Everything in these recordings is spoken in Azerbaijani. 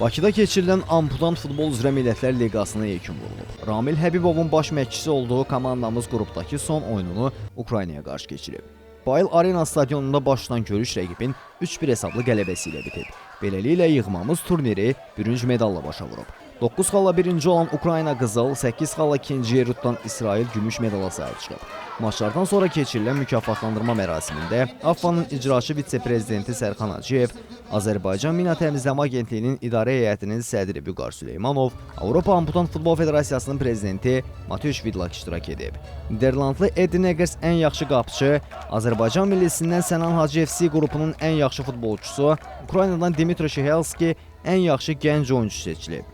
Bakıda keçirilən Amputant futbol üzrə Millətlər Liqasına yekun vurulub. Ramil Həbibovun baş məşqçisi olduğu komandamız qrupdakı son oyununu Ukraynaya qarşı keçirib. Bayıl Arena stadionunda baş tutan görüş rəqibin 3-1 hesablı qələbəsi ilə bitib. Beləliklə yığmamız turniri bürünc medalla başa vurub. 9 xalla birinci olan Ukrayna qızıl, 8 xalla ikinci yeri tutan İsrail gümüş medala sahib çıxıb. Maçlardan sonra keçirilən mükafatlandırma mərasimində AFFA-nın icraçı vitse-prezidenti Sərxan Hacıyev, Azərbaycan Mina Təmizləmə Agentliyinin idarə heyətinin sədri Vüqar Süleymanov, Avropa Amputant Futbol Federasiyasının prezidenti Mateusz Vidlak iştirak edib. Niderlandlı Edin Eggers ən yaxşı qapıçı, Azərbaycan millisindən Sənan Hacıyev C qrupunun ən yaxşı futbolçusu, Ukraynadan Dimitri Şehelski ən yaxşı gənc oyunçu seçilib.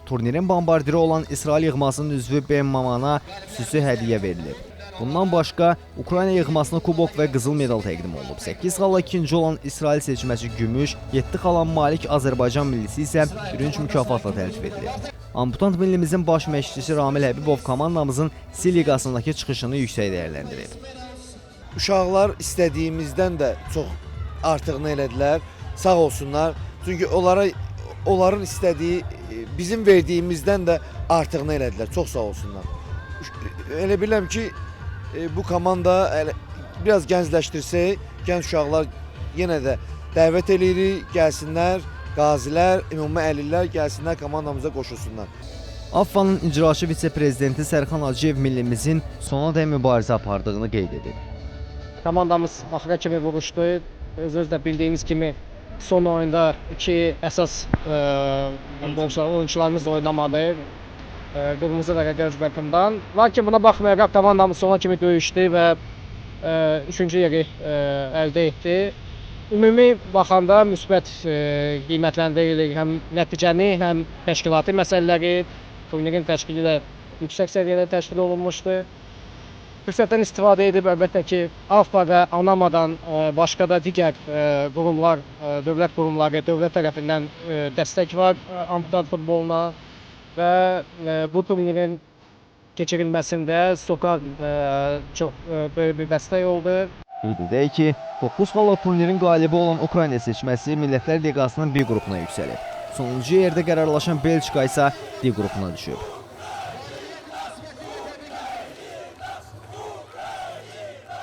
Turnirin bombardiri olan İsrail yığmasının üzvü Ben Mamana xüsusi hədiyyə verilib. Bundan başqa Ukrayna yığmasına kubok və qızıl medal təqdim olunub. 8 xalla ikinci olan İsrail seçməsi gümüş, 7 xala malik Azərbaycan millisi isə bürünc mükafatla təltif edilib. Amputant millimizin baş məşqçisi Ramil Həbibov komandamızın C liqasındakı çıxışını yüksək dəyərləndirib. Uşaqlar istədiyimizdən də çox artığını elədilər. Sağ olsunlar. Çünki onlara onların istədiyi bizim verdiyimizdən də artığını elədilər. Çox sağ olsunlar. Elə bilirəm ki, bu komanda elə biraz gəncləşdirsək, gənc uşaqlar yenə də dəvət eləyirik, gəlsinlər, qazilər, ümumi əlillər gəlsinlər komandamıza qoşulsunlar. AFFA-nın icraçı vitse-prezidenti Sərxan Hacıyev millimizin sonadək mübarizə apardığını qeyd edib. Komandamız axıra kimi vuruşdu. Özünüz də bildiyiniz kimi son oyunda iki əsas oyunçularımız da oynamadı. Qırmızı və qərz bakımdan. Lakin buna baxmayaraq komandamız sona kimi döyüşdü və üçüncü yeri əldə etdi. Ümumi baxanda müsbət qiymətləndirilir həm nəticəni, həm təşkilati məsələləri. Turnirin təşkili də yüksək səviyyədə təşkil olunmuşdu. Fürsətdən istifadə edib əlbəttə ki, AFFA və ANAMA-dan başqa da digər qurumlar, dövlət qurumları, dövlət tərəfindən dəstək var amputant futboluna və bu turnirin keçirilməsində SOCAR çox böyük bir dəstək oldu. Qeyd edək ki, 9 xalla turnirin qalibi olan Ukrayna seçməsi Millətlər Liqasının B qrupuna yüksəlib. Sonuncu yerdə qərarlaşan Belçika isə D qrupuna düşüb.